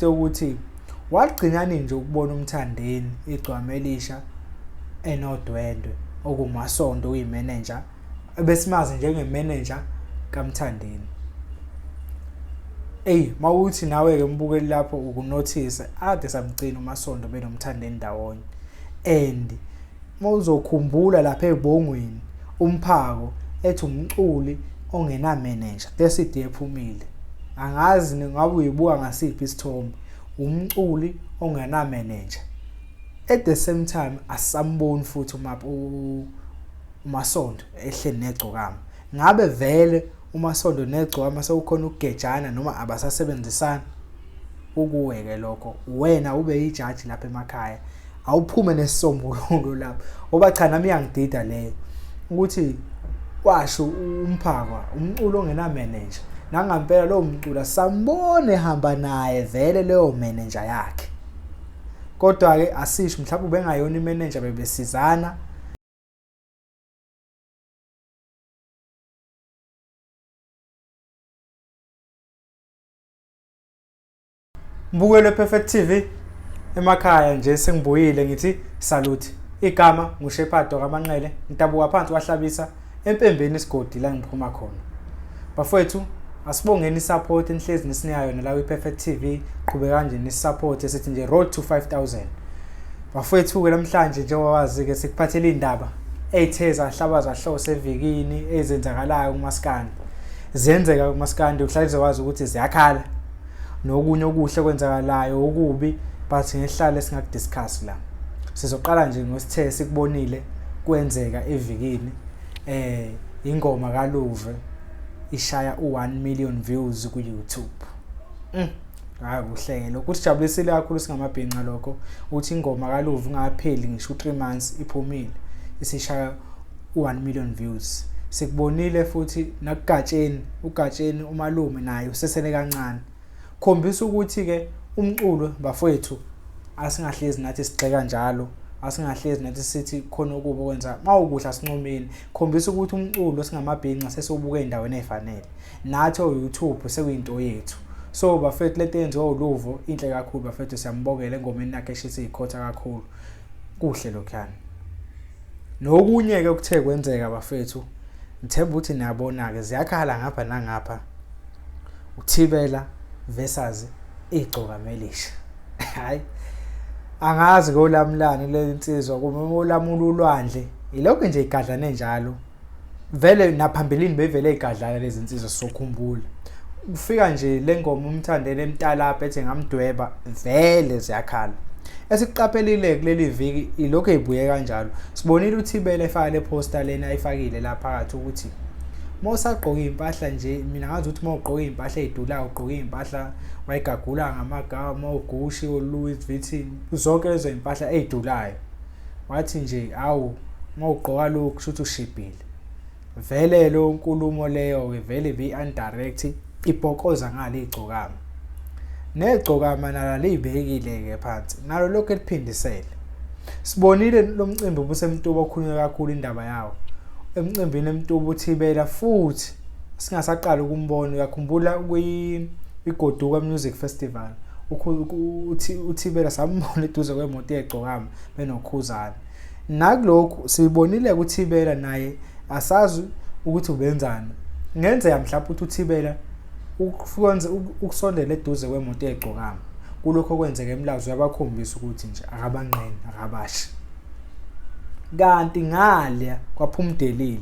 Ukuthi wagcina nini nje ukubona uMthandeni igcwama elisha enodwendwe okumasondo uyimenenja ebesimazi njengemenenja kaMthandeni. Eyi mawuthi nawe-ke mbukeli lapho ukunothise ade samgcina uMasondo benoMthandeni ndawonye and mawuzokhumbula lapha ebongweni umphako ethi umculi ongenamenenja le CD ephumile angazi ngabe uyibuka ngasiphi isithombe umculi ongenamenenja at the same time asamboni futhi uMasondo ehleli negcokama ngabe vele uMasondo negcokama sekukhona ukugejana noma abasasebenzisani ukuweke lokho wena ube ijaji lapha emakhaya awuphume nesisombululo lapho ngoba cha nami iyangidida leyo ukuthi washo umphakwa umculo ongenamenenja nangampela lowo mculo sambone ehamba naye vele leyo manager yakhe kodwa-ke asisho mhlawumbe ubengayona imenenja bebesizana. Mbukelo Perfect TV emakhaya nje sengibuyile ngithi salute. Igama nguShepherd kaManqele ngidabuka phansi kwaHlabisa empembeni isigodi la ngiphuma khona. Bafowethu asibongeni isupport enihlezi nisinika yona la kwi-Perfect TV qhubeka nje nisupport esithi nje road to 5000. Bafowethu-ke namhlanje njengoba wazi-ke sikuphathele iy'ndaba ey'the zahlaba zahlosa evikini ezenzakalayo kumaskandi. Ziyenzeka kumaskandi uhlale wazi ukuthi ziyakhala. Nokunye okuhle okwenzakalayo okubi but ngehlale singakudiscuss la. Sizoqala nje ngosithe sikubonile kwenzeka evikini eh ingoma kaLuve ishaya u1 million views ku YouTube. Hayi kuhle lokho kusijabulisile kakhulu singamabhinca lokho ukuthi ingoma kaLuve ungapheli ngisho u3 months iphumile isishaya u1 million views. Sikubonile futhi nakuGatsheni, uGatsheni umalume naye usesele kancane. Khombisa ukuthi ke umculo bafowethu asingahlezi nathi sigxeka njalo asingahlezi nathi sithi khona okubi okwenza mawukuhle asincomeni khombisa ukuthi umculo singamabhinca sesiwubuka endaweni efanele nathi o-YouTube sekuyinto yethu so bafethu lento eyenziwa uLuvo inhle kakhulu bafethu siyambongela engomeni yakhe eshisa ikhotha kakhulu kuhle lokhuyana. Nokunye-ke okuthe kwenzeka bafethu ngithemba ukuthi niyabona-ke ziyakhala ngapha nangapha uThibela versus igcokama elisha hayi angazi kolamulani le nsizwa kuma olamula ulwandle ilokhu nje igadlane njalo vele naphambilini bevele igadlana lezi nsizwa sokhumbula kufika nje le ngoma umthandele emtalapha ethi ngamdweba vele ziyakhala esikuqaphelile kuleli viki ilokhu eyibuye kanjalo sibonile uThibela efaka le poster lena ayifakile la phakathi ukuthi uma usagqoka iy'mpahla nje mina ngazi ukuthi uma ugqoka iy'mpahla ey'dulayo ugqoka iy'mpahla wayigagula ngamagama oGucci o-Louis Vuitton zonke lezo y'mpahla ey'dulayo wathi nje awu uma ugqoka lokhu kusho ukuthi ushibhile vele lo nkulumo leyo-ke vele ibi-undirect ibhokoza ngale igcokama negcokama nalo liyibekile-ke phansi nalo lokhu eliphindisele sibonile lo mcimbi ubusemtuba okhulunywa kakhulu indaba yawo emcimbini emtuba uthibela futhi singasaqali ukumbona uyakhumbula kwi-Goduka Music Festival uthibela sambona eduze kwemoto yegcokama benokhuzane nakulokhu sibonile kuthibela naye asazi ukuthi ubenzani ngenzeka mhlawumbe ukuthi uthibela ukusondela eduze kwemoto yegcokama kulokho okwenzeka emlazi uyabakhombisa ukuthi nje akabanqeni akabashi kanti ngale kwaphuma udelile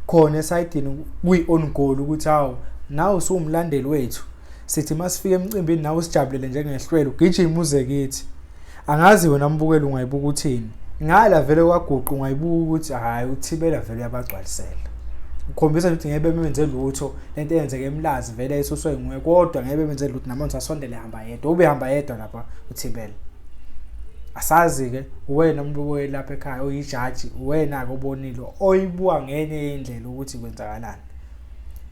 khona esayidini kuyi-on goal ukuthi hawu nawe usuwumlandeli wethu sithi masifika emcimbini nawe usijabulele njengehlwele ugijima uze kithi angazi wena mbukeli ungayibuka uthini ngala vele kwaguqa ungayibuka ukuthi hhayi uthibela vele uyabagcwalisela ukhombisa ukuthi ngeke bemenze lutho lento eyenzeke emlazi vele esuswe nguye kodwa ngeke bemenze lutho namanje asondele hamba yedwa ube hamba yedwa lapha uthibela asazi-ke uwena umuntu lapha ekhaya oyijaji uwena-ke obonile oyibuka ngenye indlela ukuthi kwenzakalani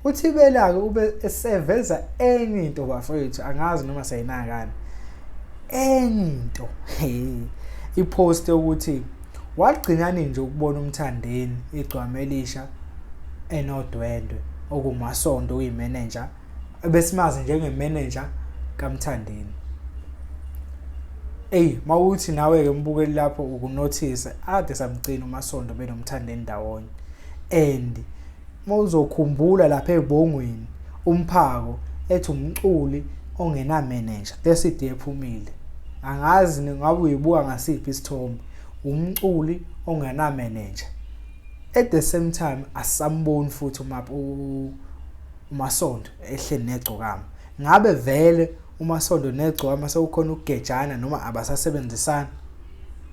uthibela-ke ube eseveza enye into bafowethu angazi noma siyayinakani enye into ipost yokuthi wagcina nini nje ukubona umthandeni igcwama elisha enodwendwe okumasondo uyimenenja ebesimazi njengemenenja kaMthandeni. Eyi mawuthi nawe-ke mbukeli lapho ukunothise ade samgcina uMasondo benoMthandeni ndawonye and mawuzokhumbula lapha ebongweni uMphako ethi umculi ongenamenenja le CD ephumile angazi ngabe uyibuka ngasiphi isithombe umculi ongenamenenja at the same time asamboni futhi uMasondo ehleli negcokama ngabe vele uMasondo negcokama sekukhona ukugejana noma abasasebenzisani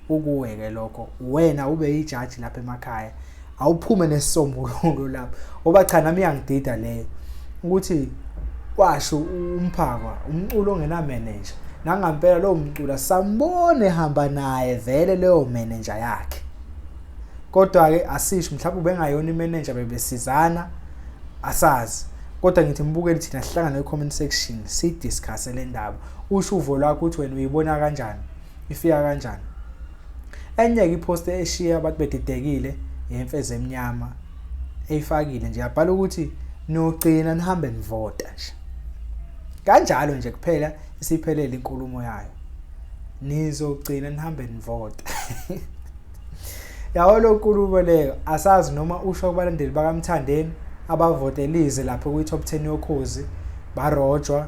kukuwe-ke lokho wena ube yijaji lapha emakhaya awuphume nesisombululo lapho ngoba cha nami iyangidida leyo ukuthi washo umphakwa umculo ongenamenenja nangampela lowo mculo sambone ehamba naye vele leyo manager yakhe kodwa-ke asisho mhlawumbe ubengayona imenenja bebesizana asazi kodwa ngithi mbukeli thina sihlangane kwi-comment section sidiscusse le ndaba usho uvo lwakho ukuthi wena uyibona kanjani ifika kanjani enye-ke ipost eshiya abantu bedidekile yemfezi emnyama eyifakile nje yabhala ukuthi niyogcina nihambe nivota nje kanjalo nje kuphela isiphelele inkulumo yayo nizogcina nihambe nivota yawo lo nkulumo leyo asazi noma usho kubalandeli bakaMthandeni abavotelize lapho kwi-top 10 yokhozi barojwa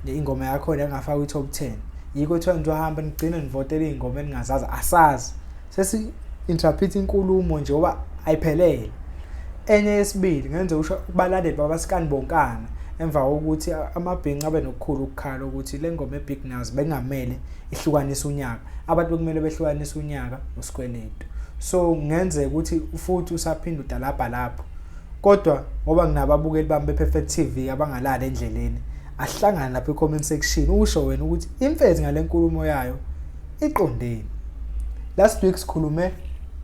ingoma yakhona yangafakwa kwi-top 10 yikho kuthiwa nizohamba nigcine nivotele iy'ngoma eningazazi asazi sesi-interpret inkulumo nje ngoba ayiphelele enye yesibili ngenze usho kubalandeli babasikani bonkana emva kokuthi amabhinca abe nokukhulu ukukhala ukuthi le ngoma e-Big Nuz bengamele ihlukanise unyaka abantu bekumele behlukanise unyaka usikweletu so kungenzeka ukuthi futhi usaphinda udalabha lapho kodwa ngoba nginababukeli bami be-Perfect TV abangalali endleleni ahlangane lapha e-comment section usho wena ukuthi imfezi ngale nkulumo yayo iqondeni last week sikhulume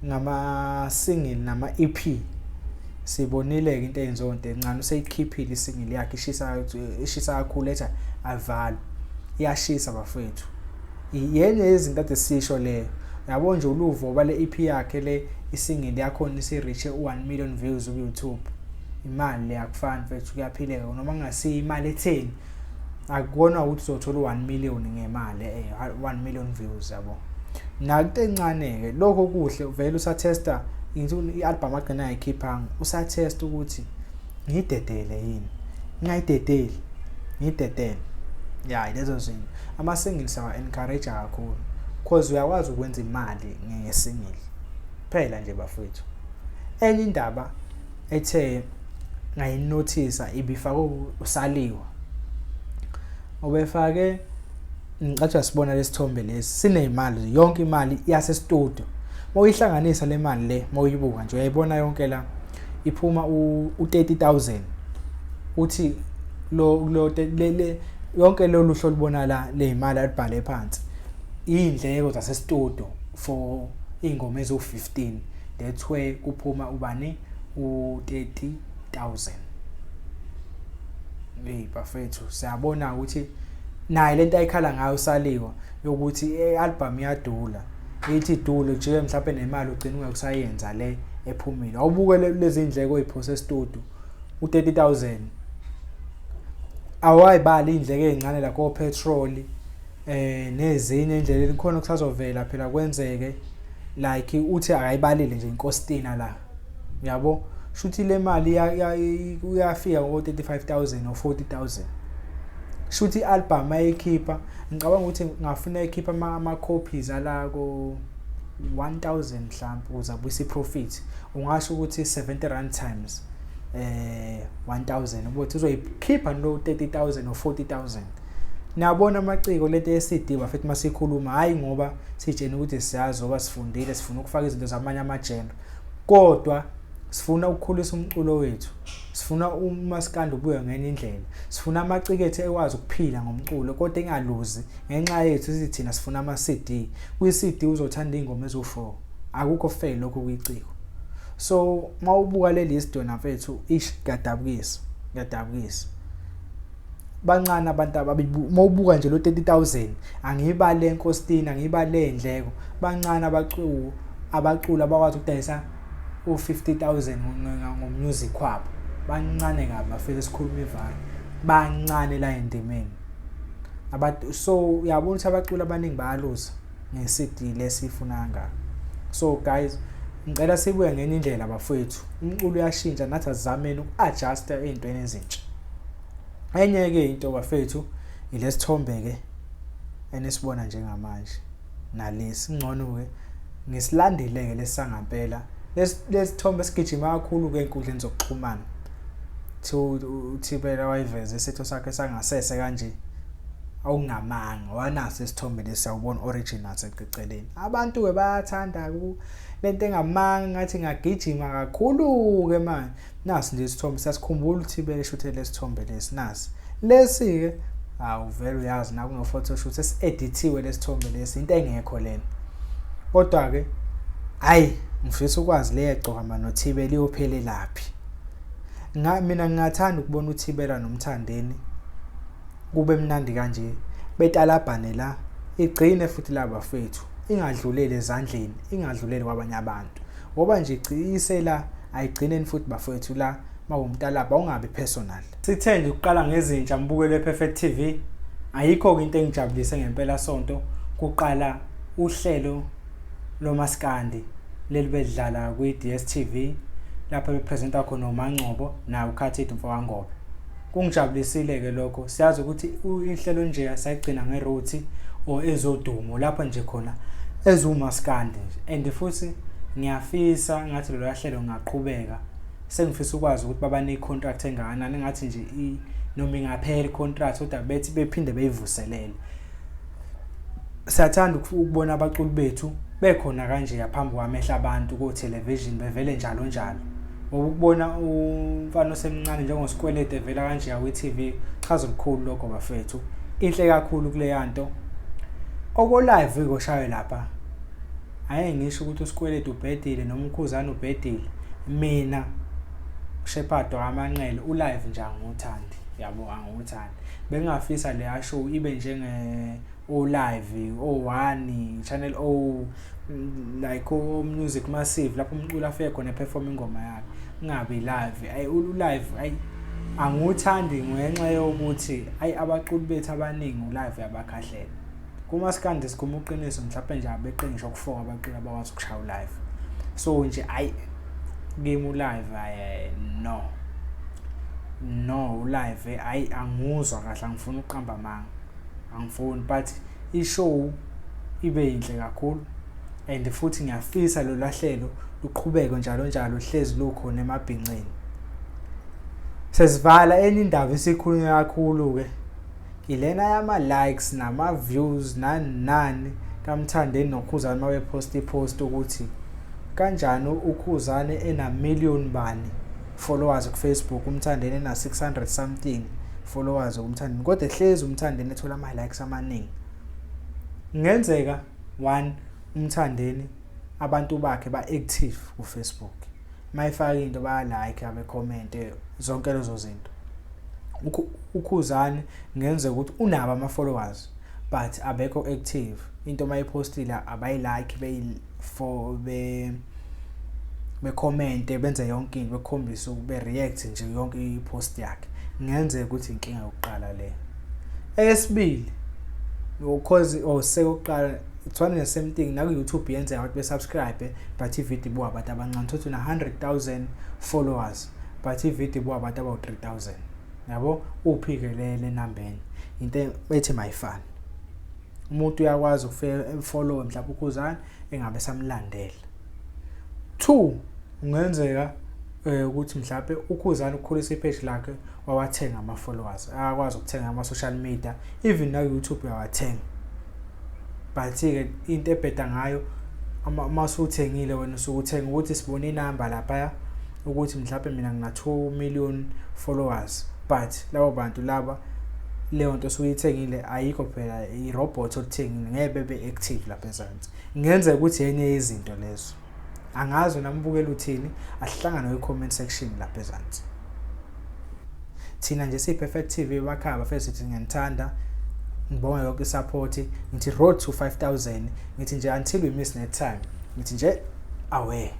ngama-single nama-EP sibonile-ke into eyenziwa uNtencane useyikhiphile isingle yakhe ishisa ishisa kakhulu ethi avalwe iyashisa bafethu yenye yezinto ade sisho leyo yabo nje uluvo bale EP yakhe le isingle yakhona isireache u-1 million views ku-YouTube imali le akufani mfethu kuyaphileka noma kungasiyo imali etheni akubona ukuthi uzothola u-1 million ngemali 1 million views yabo nakunto encane-ke lokho kuhle vele usathesta i-album agcina ayikhiphanga usathesta ukuthi ngiyidedele yini ngingayidedeli ngiyidedele ya lezo zinto ama-single siyawa-encourage kakhulu cause uyakwazi ukwenza imali ngesingle phela nje bafethu enye indaba ethe ngayinothisa ibifakwe usaliwa ubefake ngicathi sibona lesithombe lesi sinemali yonke imali yase studio mawuyihlanganisa le mali le mawuyibuka nje uyayibona yonke la iphuma u30000 uthi lo lo le yonke lolu hlo libona la le imali alibhale phansi indleko zase studio for ingoma ezo15 that's where kuphuma ubani u30000 hey bafethu siyabona ukuthi naye lento ayikhala ngayo saliwa yokuthi i-album iyadula ithi idule ujike mhlawumbe nemali ugcina ungekusayenza le ephumile awubuke lezi ndleko oyiphose estudio u30000 awayibali indleko ezincane la ko petrol nezinye indlela khona kusazovela phela kwenzeke like uthi akayibalile nje inkostina la uyabo shuthi le mali uyafika ko 35000 or 40000 shuthi i-album ayikhipha ngicabanga ukuthi ngafuna ikhipha ama copies ala ko 1000 mhlawumbe ukuze abuyise i-profit ungasho ukuthi 70 rand times 1000 ubothi uzoyikhipha no 30000 or 40000 niyabona amaciko lento ye-CD bafethu masikhuluma hayi ngoba sitshena ukuthi siyazi ngoba sifundile sifuna ukufaka izinto zamanye amagenre kodwa sifuna ukukhulisa umculo wethu sifuna umaskandi ubuye ngenye indlela sifuna amaciko ethu ekwazi ukuphila ngomculo kodwa engaluzi ngenxa yethu sithi thina sifuna ama-CD kwi-CD uzothanda iy'ngoma eziwu-4 akukho fair lokho kuyiciko so mawubuka le list yona mfethu ish kuyadabukisa kuyadabukisa bancane abantu ababibu mawubuka nje lo 30000 angiyibale enkosini angiyibale endleko bancane abacuku abaculi abakwazi ukudayisa u50000 ngomusic wabo bancane kabi bafike sikhuluma ivara bancane la endimeni Abantu so uyabona ukuthi abaculi abaningi bayaluza nge-CD lesifuna kangaka. So guys, ngicela sibuye ngenye indlela bafowethu. Umculo uyashintsha, nathi asizameni uku-adjusta ey'ntweni ezintsha. Enye-ke into bafethu ilesithombe-ke enisibona njengamanje nalesi ngcono-ke ngisilandele-ke lesi sangampela lesithombe sigijima kakhulu-ke ey'nkundleni zokuxhumana. Kuthiwa uThibela wayiveza isitho sakhe sangasese kanje awungamanga wanaso isithombe lesi awubona original sececeleni. Abantu-ke bayathanda lento engamanga ngathi ngagijima kakhulu-ke manje. Nasi nje isithombe siyasikhumbula uThibela eshuthe lesithombe lesi nasi. Lesi-ke awu vele uyazi na kune-photoshoot esi-edithiwe lesithombe lesi into engekho lena. Kodwa-ke hhayi ngifisa ukwazi le yegcokama noThibela iyophelelaphi. Mina ngingathanda ukubona uThibela noMthandeni kube mnandi kanje betalabhane la igcine futhi la bafethu ingadluleli ezandleni ingadluleli kwabanye abantu ngoba nje ise la ayigcineni futhi bafethu la mawumtalabha ungabi personal. Sithe nje ukuqala ngezintsha mbukelo wePerfect TV ayikho-ke into engijabulise ngempela sonto kuqala uhlelo lomaskandi leli bedlala kwi-DStv lapho bepresenta khona uMangcobo naye uKhathide umfokaNgobe. Kungijabulisile-ke lokho. Siyazi ukuthi inhlelo nje sayigcina ngerothi or ezodumo lapho nje khona eziwumaskandi nje and futhi ngiyafisa ngathi lolu hlelo ngingaqhubeka sengifisa ukwazi ukuthi babanike i-contract engakanani engathi nje noma ingaphela i-contract kodwa bethi bephinde beyivuselele. Siyathanda ukubona abaculi bethu bekhona kanje phambi kwamehlo abantu ko-television bevele njalo njalo. Ngoba ukubona umfana osemncane njengoSikweletu evela kanje kwi-TV chaza olukhulu lokho bafethu. Inhle kakhulu kuleya nto. Oko-live koshaywe lapha angeke ngisho ukuthi uSikweletu ubhedile noma uKhuzani ubhedile. Mina uShepherd wakaManqele u-live nje angiwuthandi yabo angiwuthandi. Bengingafisa leya show ibe njenge o-live o-one channel O like o-music massive lapho umculo afike khona eperform ingoma yakhe kungabi live ayi u-live ayi angiwuthandi ngenxa yokuthi ayi abaculi bethu abaningi u-live uyabakhahlela kumaskandi sikhuluma uqiniso mhlawumbe nje abeqe ngisho kufoka abaculi abakwazi ukushaya u-live so nje ayi kimi u-live ayi no no u-live ayi anguzwa kahle angifuni ukuqamba amanga angifuni but ishow ibe yinhle kakhulu and futhi ngiyafisa lolu hlelo luqhubeke njalo njalo hlezi lukhona emabhinceni. Sesivala enye indaba esikhulunywa kakhulu-ke ilena yama-likes nama-views nani nani kaMthandeni noKhuzani uma bephosta i-post ukuthi kanjani uKhuzani ena-million bani followers ku-Facebook uMthandeni ena-600 something followers kuMthandeni kodwa ehlezi uMthandeni ethola ama-likes amaningi. Kungenzeka one uMthandeni abantu bakhe ba-active ku-Facebook mayefaka into baya-like becommente zonke lezo zinto. UKhuzani kungenzeka ukuthi unabo ama-followers but abekho active into mayiphostile abayilike beyi-for be becommente benze yonke into bekhombise be-react nje yonke i-post yakhe. Kungenzeka ukuthi inkinga yokuqala le. Eyesibili because or sekuqala it's one the same thing naku-YouTube yenzeka abantu be-subscribe but ividiyo ibukwa abantu abancane thothi una-100,000 followers but ividiyo ibukwa abantu abawu-3,000 yabo uphi-ke le le nambeni into ethi mayifane umuntu uyakwazi ukufika emfollowe mhlawumbe uKhuzani engabe samlandela. Two, kungenzeka ukuthi mhlawumbe uKhuzani ukukhulisa ipage lakhe wawathenga ama-followers akakwazi ukuthenga ama-social media even naku-YouTube uyawathenga but-ke into ebheda ngayo uma usuthengile wena usuke uthenga ukuthi sibone inamba laphaya ukuthi mhlawumbe mina ngina-2 million followers but labo bantu laba leyo nto osuyithengile ayikho phela i-robot olithengile ngeke bebe active lapha ezansi. Kungenzeka ukuthi enye yezinto lezo. Angazi wena mbukeli uthini, asihlangane kwi-comment section lapha ezansi. Thina nje siyi-Perfect TV bakhaya bafethu sithi ngiyanithanda ngibonge yonke i-support ngithi road to 5000 ngithi nje until we miss next time ngithi nje away.